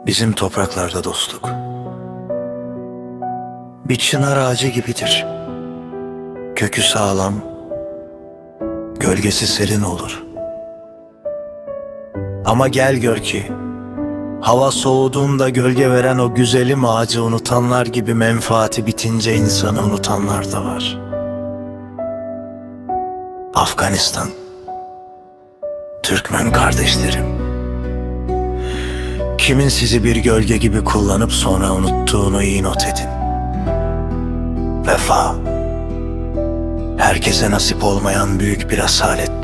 Bizim topraklarda dostluk. Bir çınar ağacı gibidir. Kökü sağlam, gölgesi serin olur. Ama gel gör ki hava soğuduğunda gölge veren o güzelim ağacı unutanlar gibi menfaati bitince insanı unutanlar da var. Afganistan, Türkmen kardeşlerim. Kimin sizi bir gölge gibi kullanıp sonra unuttuğunu iyi not edin. Vefa, herkese nasip olmayan büyük bir asalettir.